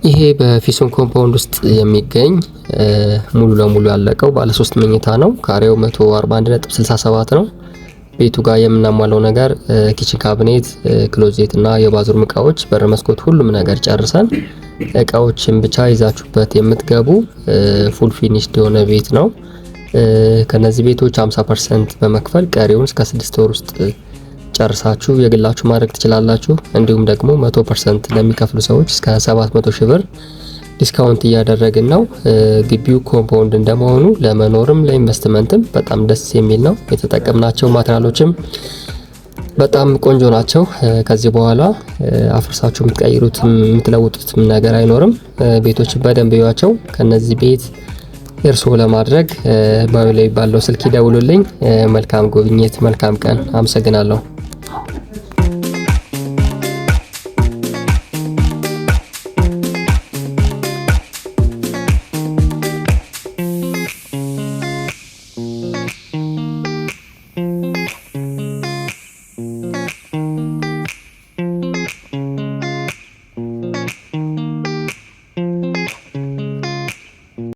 ይሄ በፊሶን compound ውስጥ የሚገኝ ሙሉ ለሙሉ ያለቀው ባለ 3 መኝታ ነው። ካሬው 141.67 ነው። ቤቱ ጋር የምናሟላው ነገር kitchen cabinet፣ closet እና የ bathroom እቃዎች፣ በር፣ መስኮት፣ ሁሉም ነገር ጨርሰን እቃዎችን ብቻ ይዛችሁበት የምትገቡ full finished የሆነ ቤት ነው። ከነዚህ ቤቶች 50% በመክፈል ቀሪውን እስከ 6 ወር ውስጥ ጨርሳችሁ የግላችሁ ማድረግ ትችላላችሁ። እንዲሁም ደግሞ 100% ለሚከፍሉ ሰዎች እስከ 700 ሺህ ብር discount እያደረግን ነው። ግቢው compound እንደመሆኑ ለመኖርም ለኢንቨስትመንትም በጣም ደስ የሚል ነው። የተጠቀምናቸው material ኦችም በጣም ቆንጆ ናቸው። ከዚህ በኋላ አፍርሳችሁ የምትቀይሩትም የምትለውጡትም ነገር አይኖርም። ቤቶችን በደንብ እዩዋቸው። ከነዚህ ቤት እርስዎ ለማድረግ bio ላይ ባለው ስልክ ይደውሉልኝ። መልካም ጉብኝት፣ መልካም ቀን። አመሰግናለሁ።